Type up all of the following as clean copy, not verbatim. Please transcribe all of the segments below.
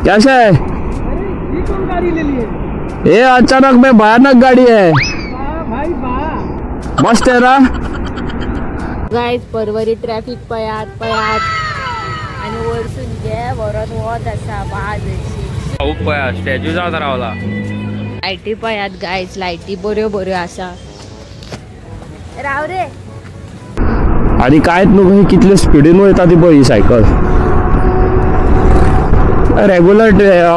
कैसे है? अरे ये कौन गाड़ी ले लिए? ये अचानक में भयानक गाड़ी है भाई, वाह मस्त है ना। गायज परवरी ट्रॅफिक पयात पयात आणि वरसून गे वरत वत आसा वाज अशी पया स्टॅच्यू जावन रावला। लायटी पयात गायज, लायटी बऱ्यो बऱ्यो आसा। राव रे आणि कांयच न्हू कितले स्पिडीन वयता ती पळय ही सायकल। रेगुलर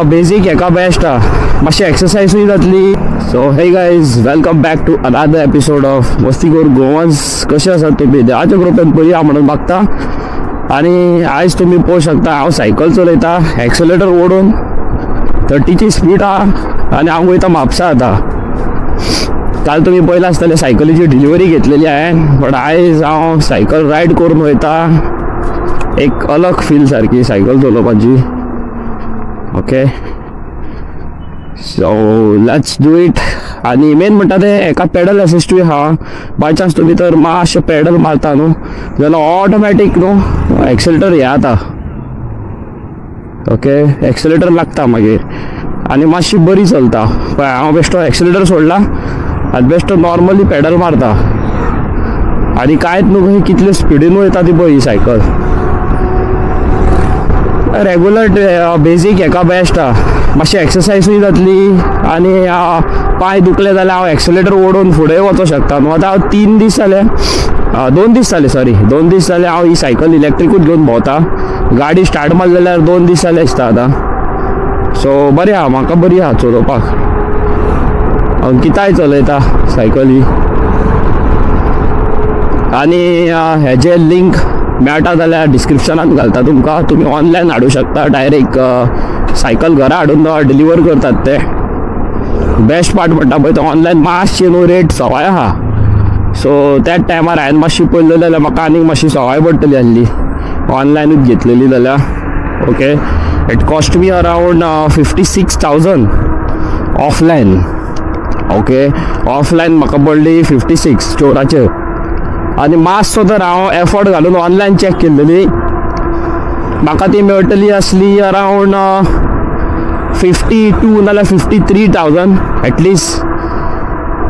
बेजीक हेका बेस्ट आहा, मातशी एक्सरसायजूय जातली। So hey guys, welcome back to another episode of Mastikoor Goans. कशे आसात तुमी? देवाच्या कृपेन बरी आहा म्हणून मागता। आनी आयज तुमी पळोवंक शकता हांव सायकल चलयता, एक्सलेटर ओडून 30ची स्पीड आहा आनी हांव वयता म्हापसा. आतां काल तुमी पळयलां आसतलें सायकलीची डिलिव्हरी घेतलेली हांवें, बट आयज हांव सायकल रायड करून वयता. एक अलग फील सारकी सायकल चलोवपाची. Okay, so let's do it. आनी मेन म्हणटा तें एका पेडल असिस्टूय आहा. बाय चान्स तुमी तर मातशें पेडल मारता न्हू जाल्यार ऑटोमॅटीक न्हू एक्सिलेटर हें जाता. ओके, एक्सिलेटर लागता मागीर आनी मातशी बरी चलता. पळय हांव बेश्टो एक्सिलेटर सोडला आनी बेश्टो नॉर्मली पेडल मारता आनी कांयच न्हू कितले स्पिडीन वयता ती पळय ही सायकल. रेगुलर बेजीक हेका बेस्ट आहा, मातशी एक्सरसायजूय जातली आनी पांय दुखले जाल्यार हांव एक्सिलेटर ओडून फुडें वचोंक शकता न्हू. आतां हांव 3 दीस जाले, 2 दीस जाले, सॉरी 2 दीस जाले हांव ही सायकल इलेक्ट्रिकूच घेवन भोंवता. गाडी स्टार्ट मारली जाल्यार 2 दीस जाले दिसता आतां. सो बरें आहा, म्हाका बरी आहा चलोवपाक. अंकिताय चलयता सायकल ही. आनी हेजे लिंक मेळटा जाल्यार डिस्क्रिप्शनान घालता तुमकां, तुमी ऑनलायन हाडूं शकता. डायरेक्ट सायकल घरा हाडून डिलिव्हर करतात ते. बेस्ट पार्ट म्हणटा पळय तो ऑनलायन मातशी न्हू रेट सवाय आहा. सो त्याच टायमार हांवें मातशी पळयलें जाल्यार म्हाका आनीक मातशी सवाय पडटली आसली ऑनलायनूच घेतलेली जाल्यार. Okay, it cost me around 56,000 offline. Okay, offline म्हाका पडली 56 स्टोराचेर. आनी मातसो तर हांव एफर्ट घालून ऑनलायन चॅक केल्लेली, म्हाका ती मेळटली आसली अरावंड 52 नाल्यार 53,000 at least.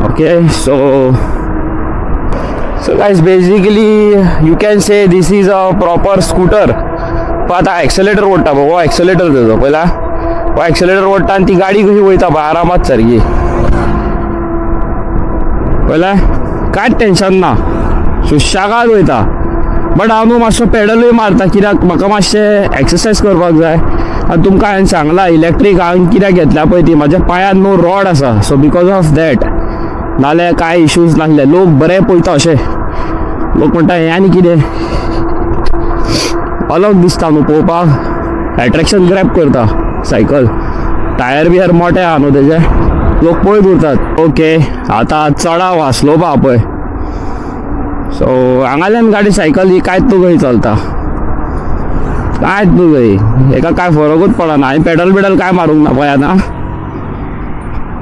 Okay, so so guys basically you can say this is a proper scooter. पण आतां एक्सेलेटर ओडटा पळय, हो एक्सेलेटर तेजो पयला, हो एक्सेलेटर ओडटा आनी ती गाडी कशी वयता पळय आरामात सारकी. पयला कांयच टेंशन ना, सुशेगाद वयता. बट हांव न्हू मातसो पेडलूय मारता कित्याक म्हाका मातशें एक्सरसायज करपाक जाय. आनी तुमकां हांवें सांगलां इलेक्ट्रीक हांवें कित्याक घेतल्या पळय ती, म्हाज्या पांयांत न्हू रॉड आसा. सो because of that, नाल्यार कांय इश्यूज नासले. लोक बरे पळयता अशें, लोक म्हणटा हें आनी कितें अलग दिसता न्हू पळोवपाक, एट्रेक्शन ग्रॅब करता सायकल. टायर बियर मोठे आहा न्हू तेजे, लोक पळयत उरतात. ओके, आतां चडाव आहा, स्लोप आहा पळय. सो हांगाल्यान गाडी सायकल ही कांयच न्हू खंय चलता, कांयच न्हू खंय, हेका कांय फरकूच पडना. हांवें पेडल बिडल कांय मारूंक ना पळय आतां,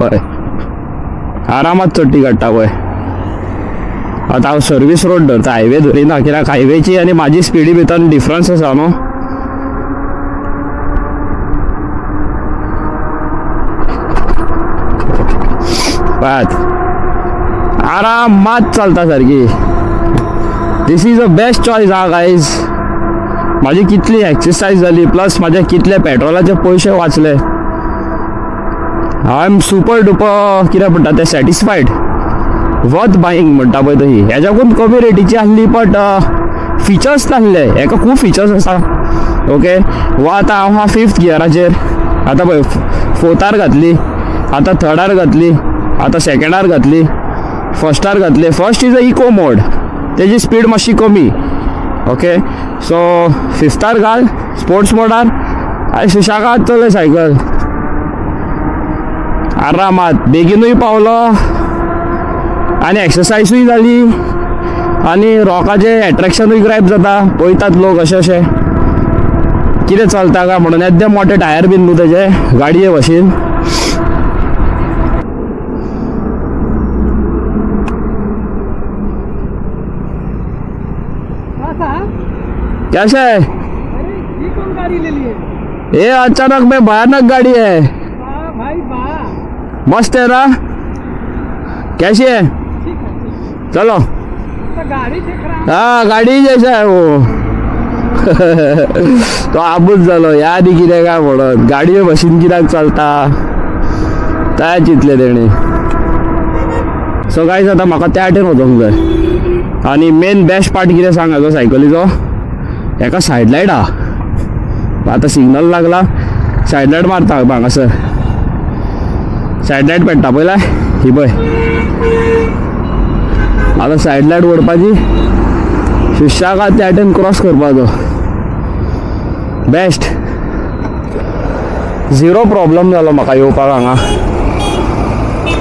पळय आरामात चडटी काडटा पळय. आतां हांव सर्वीस रोड धरता, हायवे धरिना कित्याक हायवेची आनी म्हाजी स्पिडी भितर डिफरन्स आसा न्हू. पळयात आरामात चलता सारकी. This is a best choice आहा गायज. म्हाजी कितली एक्सरसायज जाली, प्लस म्हाजे कितले पेट्रोलाचे पयशे वाचले. I am super duper कितें म्हणटा तें सॅटिस्फायड, वर्थ बायींग म्हणटा पळय तशी. हेज्याकून कमी रेटीची आसली बट फिचर्स नासले, हेका खूब फिचर्स आसा. ओके, वा आतां हांव आहा 5th गियराचेर. आतां पळय 4थार घातली, आतां 3rd घातली, आतां 2nd घातली, 1st घातली. First is a eco mode, तेजी स्पीड मातशी कमी. ओके, सो 5th घाल स्पोर्ट्स मोडार आनी सुशेगाद चलय सायकल आरामात. बेगीनूय पावलो आनी एक्सरसायजूय जाली आनी रॉकाचें एट्रेक्शनूय ग्रॅब जाता, पळयतात लोक अशें अशें कितें चलता काय म्हणून. येद्दे मोठे टायर बीन न्हू तेजे गाडये भशेन. कैसे है? अरे ये कौन गाड़ी ले लिए? ये अचानक में भयानक गाड़ी है। वाह भाई वाह, मस्त है ना? कैसी है? ठीक है, चलो। तो गाड़ी दिख रहा है। हाँ गाड़ी जैसा है वो। तो आबूच जालो ह्या आदी कितें काय म्हणत गाडये भशेन कित्याक चलता काय चिंतलें तेणी। सो गायज आतां म्हाका त्या वाटेन वचोंक जाय। आनी मेन बेस्ट पार्ट कितें सांग हाजो सायकलीचो, हेका सायड लायट आहा। आतां सिग्नल लागला, सायड लायट मारता हांगासर, सायड लायट पेट्टा पळयला ही पळय। आतां सायड लायट ओडपाची, सुशेगाद त्या वाटेन क्रॉस करपाचो। बेस्ट, झिरो प्रॉब्लम जालो म्हाका येवपाक हांगा,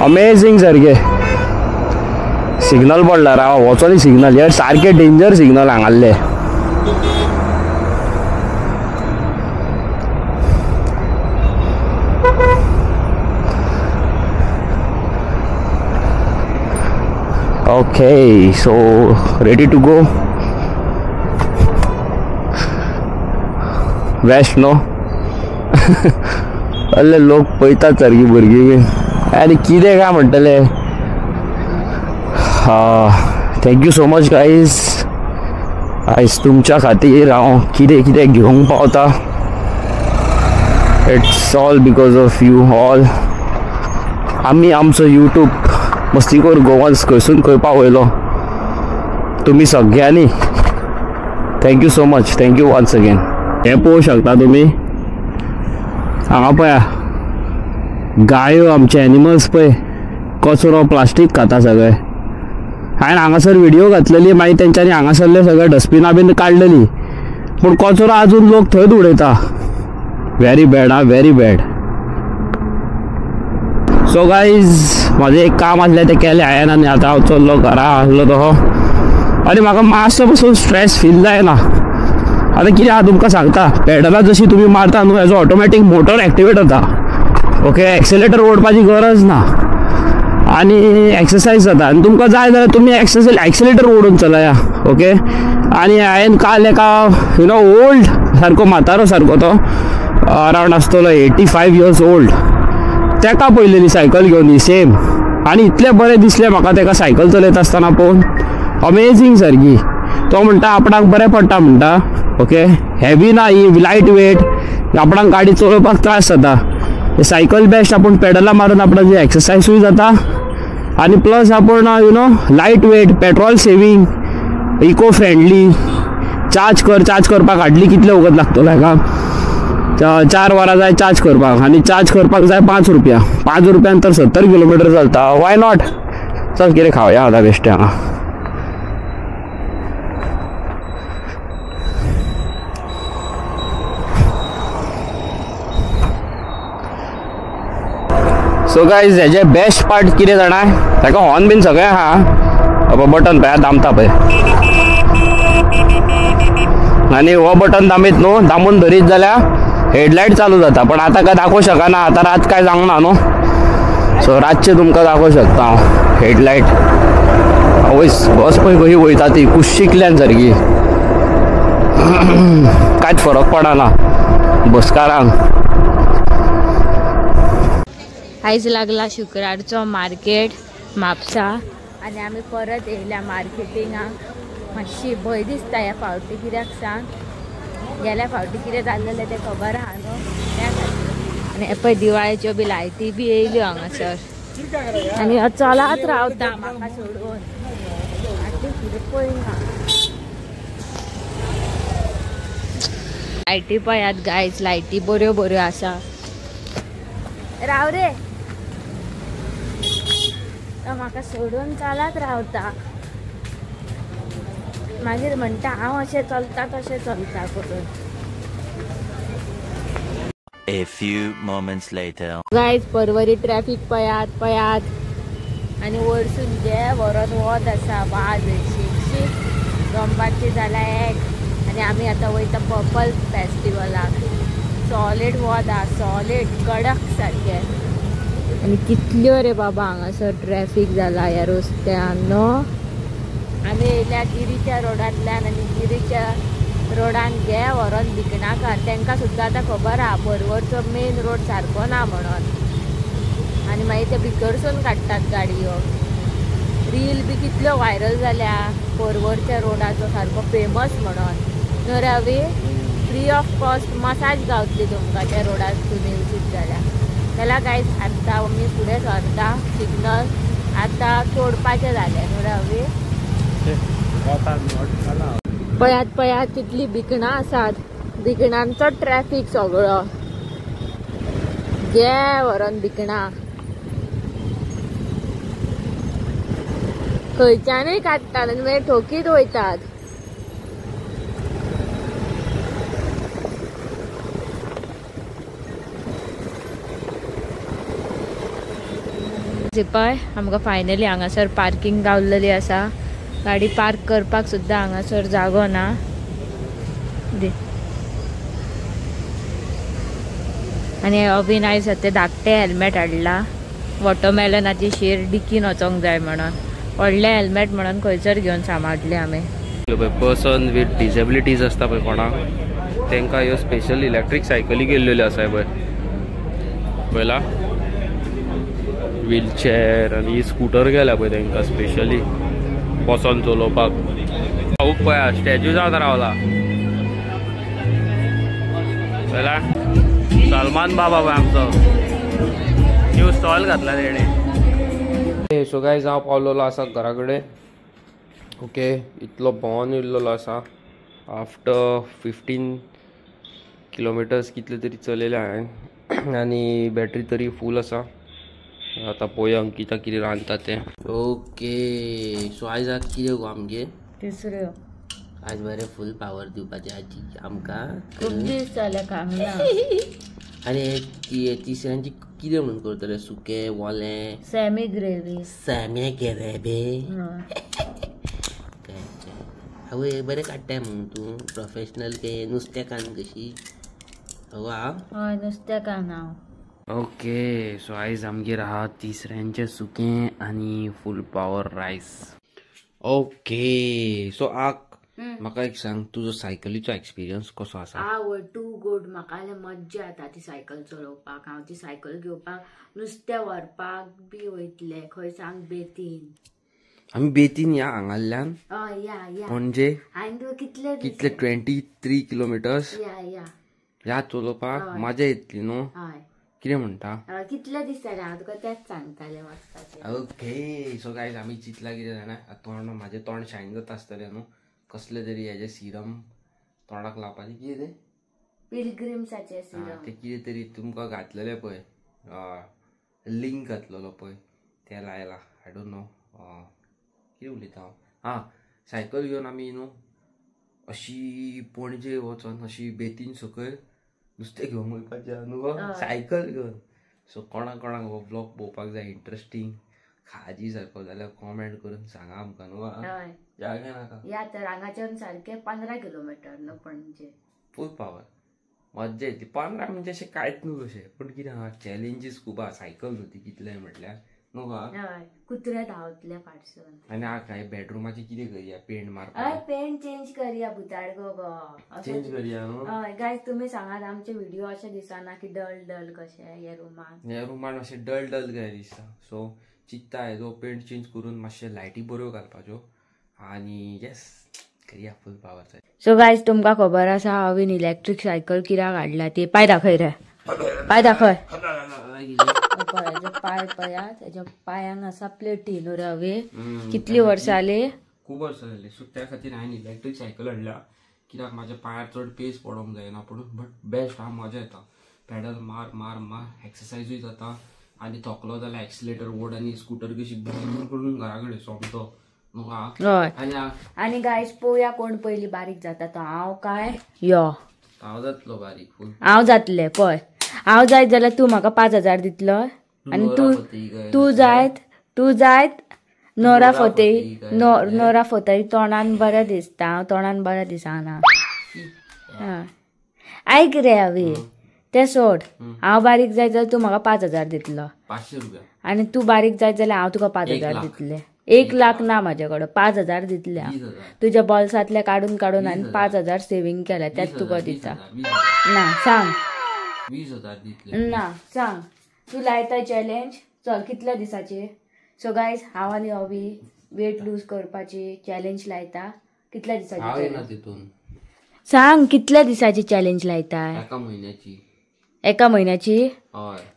अमेझींग सारकें। सिग्नल पडला राव, वचोनी सिग्नल, हे सारके डेंजर सिग्नल हांगासले। Okay, so ready to go west no. अल्ले लोक पळयतात सारकी भुरगीं बीन आनी कितें काय म्हणटले। Thank you so much guys, आयज तुमच्या खातीर हांव कितें कितें घेवंक पावता। It's all because of you all. आमी आमचो यूट्यूब मस्तीखोर गोवन्स खंयसून खंय पावयलो तुमी सगळ्यांनी। Thank you so much, thank you once again. हें पळोवंक शकता तुमी हांगा पळया गायो, आमचे एनिमल्स पळय कचरो प्लास्टीक खाता सगळे। हांवें हांगासर व्हिडिओ घातलेली, मागीर तेंच्यांनी हांगासरले सगळे डस्टबिनां बीन काडलेली, पूण कचरो आजून लोक थंयच उडयता। व्हेरी बॅड आं, व्हेरी बॅड। सो गायज म्हाजें एक काम आसलें तें केलें हांवें आनी आतां हांव चल्लो घरा आसलो तो। आनी म्हाका मातसो पसून स्ट्रेस फील जायना। आतां कितें आहा तुमकां सांगता, पेडलां जशी तुमी मारता न्हू हेजो ऑटोमॅटीक मोटर एक्टिवेट जाता। ओके, एक्सेलेटर ओडपाची गरज ना आनी एक्सरसायज जाता। आनी तुमकां जाय जाल्यार तुमी एक्सेलेटर ओडून चलया। ओके, आनी हांवें काल एका you know old सारको म्हातारो सारको तो अरावंड आसतलो 85 इयर्स ओल्ड, तेका पळयलेली सायकल घेवन ही सेम, आनी इतलें बरें दिसलें म्हाका तेका सायकल चलयता आसतना पळोवन, अमेझींग सारकी। तो म्हणटा आपणाक बरें पडटा म्हणटा। ओके, हेवी ना ही, लायट वेट, आपणाक गाडी चलोवपाक त्रास जाता, सायकल बेस्ट। आपूण पेडलां मारून आपणाची एक्सरसायजूय जाता आनी प्लस आपूण you know light weight, petrol saving, eco friendly. Charge करपाक हाडली कितले वगत लागतलो हेका, 4 वरां जाय चार्ज करपाक, आनी चार्ज करपाक जाय 5 रुपया, 5 रुपयान तर 70 किलोमिटर चलता। Why not? चल कितें खावया आतां बेश्टें हांगा। सो गायज हेजे बेस्ट पार्ट कितें जाणा, ताका हॉर्न बीन सगळें आहा, बटन पळय दामता पळय, आनी हो बटन दामीत न्हू, दामून धरीत जाल्यार हेडलायट चालू जाता। पण आतां काय दाखोवंक शकना, आतां रात काय जावंक ना न्हू, सो रातचें तुमकां दाखोवंक शकता हांव हेडलायट। आवयस, बस पळय खंय वयता ती कुशीकल्यान सारकी, कांयच फरक पडना बसकारांक। आयज लागला शुक्रारचो मार्केट म्हापसा आनी आमी परत येयल्या मार्केटिंगाक। मातशी भंय दिसता ह्या फावटी, कित्याक सांग, गेल्या फावटी कितें जाल्लें तें खबर आहा न्हू, त्या खातीर। आनी पळय दिवाळेच्यो बी लायटी बी येयल्यो हांगासर, आनी चलात रावता म्हाका सोडून, आतां फुडें पळयना। लायटी पळयात गायज, लायटी बऱ्यो बऱ्यो आसा। राव रे, म्हाका सोडून चलत रावता, मागीर म्हणटा हांव अशें चलता तशें चलता करून। A few moments later. Guys Porvorim traffic पळयात पळयात, आनी वरसून गे व्हरोन वत आसा वाज शीक दोनपारची जाला 1, आनी आमी आतां वयता पर्पल फेस्टिवलाक। सॉलीड वत आहा, सॉलीड कडक सारकें। आनी कितल्यो रे बाबा हांगासर ट्रॅफीक जाला ह्या रस्त्यान न्हू। आमी येयल्या गिरीच्या रोडांतल्यान आनी गिरीच्या रोडान घे व्हरोन विकनाकार तांकां सुद्दां आतां खबर आहा पर्वरचो मेन रोड सारको ना म्हणून आनी मागीर ते भितरसून काडटात गाडयो. रील बी कितल्यो व्हायरल जाल्या पर्वरच्या रोडाचो सारको फेमस म्हणून. न्हू रवी, फ्री ऑफ कॉस्ट मसाज गावतली तुमकां त्या रोडार तुमी वचीत जाल्यार. चला गायज आतां आमी फुडें सरता सिग्नल आतां तोडपाचें जालें न्हू रवी. पळयात पळयात कितली भिकणां आसात, भिकणांचो ट्रॅफिक सगळो गे व्हरोन भिकणां खंयच्यानूय काडटात आनी मागीर ठोकीत वयतात. पळय आमकां फायनली हांगासर पार्किंग गावलेली आसा. गाडी पार्क करपाक सुद्दां हांगासर जागो ना. आनी अभिन आयज ते धाकटे हेल्मेट हाडला, वॉटरमेलनाची शेर डिकीन वचोंक जाय म्हणून. व्हडलें हेल्मेट म्हणून खंयसर घेवन सांबाळले आमी. पर्सन विथ डिसेबिलिटीज आसता पळय कोणाक, तांकां ह्यो स्पेशल इलेक्ट्रीक सायकली केल्ल्यो आसा पळय. पळयला व्हीलचॅर आनी स्कूटर गेल्या पळय तांकां स्पेशली बसोन चलोवपाक. भाऊक पळया स्टॅच्यू जावन रावला. पळयला सलमान बाबा पळय आमचो न्यू स्टॉल घातला तेणे. सो गायज हांव पावलेलो आसा घरा कडेन. ओके, इतलो भोंवन येयल्लो आसा. आफ्टर 15 किलोमिटर्स कितले तरी चलयले हांवें आनी बॅटरी तरी फूल आसा. आतां पळोवया अंकिता कितें रांदता तें. ओके सो आयज कितें गो आमगेर तिसऱ्यो आयज बरें फूल पावर दिवपाचें आजी आमकां. खूब दीस जाले खावंक ना. आनी तिसऱ्यांची कितें म्हणून करतले, सुकें वोलें सेमी ग्रेवी. सेमी ग्रेवी आवय बरें काडटाय म्हणून तूं प्रोफेशनल के नुस्तेकान्न कशी. वा हय नुस्तेकान्न हांव. ओके सो आयज आमगेर आहा तिसऱ्यांचें सुकें आनी full power rice. Okay so आक म्हाका एक सांग, तुजो सायकलीचो एक्सपिरियन्स कसो आसा? आवय टू गुड, म्हाका जाल्यार मज्जा येता ती सायकल चलोवपाक. हांव ती सायकल घेवपाक नुस्तें व्हरपाक बी वयतलें खंय सांग, बेतीन. आमी बेतीन या हांगाल्यान पणजे कितले कितले 23 किलोमिटर्स या या या चलोवपाक मजा येतली न्हू. कितें म्हणटा, कितले दीस जाले हांव तुका तेंच सांगतालें वचपाचें. ओके सो गायज आमी चिंतला कितें जाणा, तोंड म्हाजें तोंड शायन जाता आसतलें न्हू, कसलें तरी हेजें सिरम तोंडाक लावपाचें कितें तें पिलग्रिम्साचें सिरम, तें कितें तरी तुमकां घातलेलें पळय, लिंक घातलेलो पळय तें लायलां. I don't know कितें उलयता हांव. आं सायकल घेवन आमी न्हू अशी पणजे वचोन अशी बेतीन सकयल नुस्तें घेवंक वयपाचें न्हू गो सायकल घेवन. सो कोणाक कोणाक हो ब्लॉग पळोवपाक जाय इंट्रस्टींग खाजी सारको जाल्यार कॉमेंट करून सांगा आमकां न्हू. या काय नाका या तर हांगाच्यान सारकें 15 किलोमिटर न्हू पणजे. फूल पावर मज्जा येतली. 15 म्हणजे अशें कांयच न्हू कशें, पूण कितें आहा चॅलेंजीस खूब आहा. सायकल न्हू ती कितलें म्हटल्यार न्हू गो. कुत्रे धांवतले फाटसून. आनी हा काय बेडरुमाची कितें करया, पेंट मारपाक. पेंट चेंज करया भुताड गो गो चेंज करया न्हू. हय गायज तुमी सांगात आमचे व्हिडिओ अशें दिसना की डल डल कशें ह्या रुमान, ह्या रुमान अशें डल डल काय दिसता. सो चिंतता हेजो पेंट चेंज करून मातशें लायटी बऱ्यो घालपाच्यो आनी येस करया फूल पावर. सो गायज तुमकां खबर आसा हांवें इलेक्ट्रीक सायकल कित्याक हाडल्या ती. पांय दाखय रे, पांय दाखय. पांय पळया, तेच्या पांयांक आसा प्लेटी न्हू रवी. कितली वर्सां जाली, खूब वर्सां जाली. सो त्या खातीर हांवें इलेक्ट्रीक सायकल हाडल्या कित्याक म्हाज्या पांयार चड पेस पडोंक जायना. पूण बट बेस्ट आहा, मजा येता. पेडल मार मार मार, एक्सरसायजूय जाता आनी थकलो जाल्यार एक्सिलेटर ओड आनी स्कूटर कशी करून घरा कडेन सोमतो. आनी गायज पळोवया कोण पयलीं बारीक जाता तो, हांव काय यो. हांव जातलो बारीक फूल, हांव जातलें पळय. हांव जायत जाल्यार तूं म्हाका 5000 दितलो आनी तूं तूं जायत तूं जायत नोरा फतेही. नोरा फतेही तोंडान बरें दिसता, हांव तोंडान बरें दिसना. आयक रे अवी तें सोड, हांव बारीक जायत जाल्यार तूं म्हाका 5000 दितलो, 500 रुपया, आनी तूं बारीक जायत जाल्यार हांव तुका 5000 दितलें. 1 लाख ना माझ्याकडं, 5,000 दितल्या तुझ्या बॉल्सातल्या काढून काढून आणि 5,000 सेव्हिंग केल्या त्यात तुका दिता. ना सांग 20,000 दितले ना सांग तू लायता चॅलेंज. चल कितल्या दिसाचे. सो गायज हांव आनी अवी वेट लूज करपाची चॅलेंज लायता. कितल्या दिसाची सांग, कितल्या दिसाची चॅलेंज लायता? एका म्हयन्याची. एका म्हयन्याची.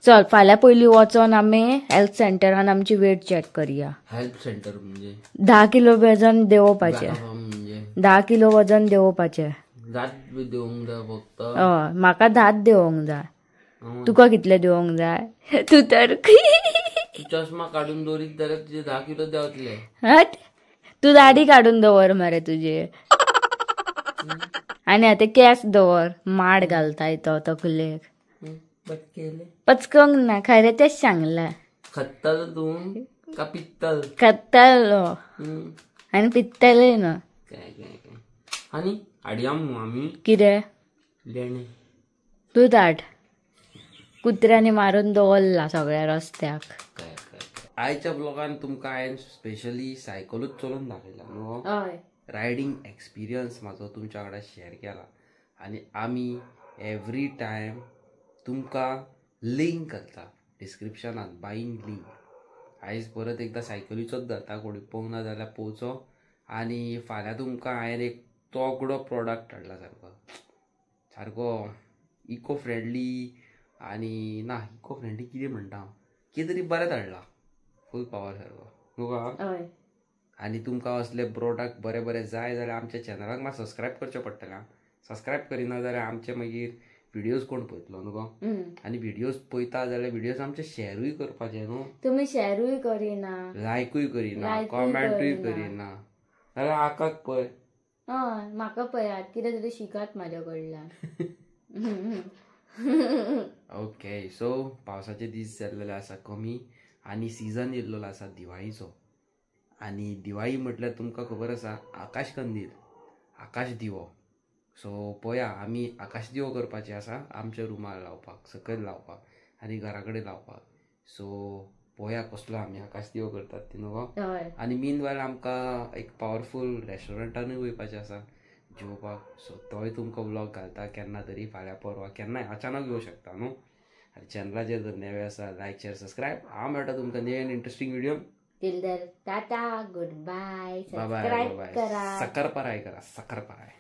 चल फाल्यां पयलीं वचोन आमी हेल्थ सेंटरान आमची वेट चॅक करया. हेल्थ सेंटर म्हणजे 10 किलो वजन देंवोवपाचें. 10 किलो वजन देंवोवपाचें. हय म्हाका 10 देंवोंक जाय. तुका कितले देंवोंक जाय? तूं तर चश्मा काडून दवरीत जाल्यार तुजे 10 किलो देंवतले. हट, तूं दाडी काडून दवर मरे तुजे. आनी आतां केंस दवर, माड घालताय तो तकलेक. पचकोंक ना खरें तेच सांगलां. खात्तलो तूं का पित्तल? खात्तलो आनी पित्तलें न्हू. काय काय काय आनी हाडया मगो आमी कितें लेणें. तूं धाड, कुत्र्यांनी मारून दवरला सगळ्या रस्त्याक. काय काय आयच्या ब्लॉगान तुमकां हांवें स्पेशली सायकलूच चलोवन दाखयला न्हू. हय, रायडींग एक्सपिरियन्स म्हाजो तुमच्या वांगडा शेअर केला. आनी आमी एवरी टायम तुमकां लिंक घालता डिस्क्रिप्शनान, बायींग लिंक. आयज परत एकदां सायकलीचोच घालता, कोणी पळोवंक ना जाल्यार पळोवचो. आनी फाल्यां तुमकां हांवें एक तगडो प्रोडक्ट हाडला, सारको सारको इको फ्रेंडली. आनी ना इको फ्रेंडली कितें म्हणटा हांव, कितें तरी बरें हाडला, फूल पावर सारको न्हू. आनी तुमकां असले प्रोडक्ट बरे बरे जाय जाल्यार आमच्या चॅनलाक मात सबस्क्रायब करचें पडटलें. सबस्क्रायब करिना जाल्यार आमचे मागीर व्हिडियोज कोण पळयतलो न्हू गो. आनी व्हिडियोज पळयता जाल्यार व्हिडियोज आमचे शेरूय करपाचे न्हू. तुमी शेरूय करिना, लायकूय करिना, कॉमेंटूय करिना जाल्यार आकाक पळय. हय म्हाका पळयात, कितें तरी शिकात म्हाज्या कडल्यान. ओके, सो पावसाचे दीस जाल्लेले आसा कमी आनी सिजन येयल्लो आसा दिवाळीचो. आनी दिवाळी म्हटल्यार तुमकां खबर आसा आकाश कंदील, आकाश दिवो. सो पळया आमी आकाश दिवो करपाचे आसा आमच्या रुमार लावपाक, सकयल लावपाक आनी घरा कडेन लावपाक. सो पळया कसलो आमी आकाश दिवो करतात ती न्हू गो. आनी मीन वायल आमकां एक पावरफूल रेस्टॉरंटानूय वयपाचें आसा जेवपाक. सो तोय तुमकां व्लॉग घालता केन्ना तरी, फाल्यां परवां केन्नाय अचानक येवं शकता न्हू. आनी चॅनलाचेर जर नवे आसा लायक शेअर सबस्क्रायब. हांव मेळटा तुमकां नवे आनी interesting video. Till then, tata, goodbye, subscribe करा, सकरपराय करा, सकरपराय.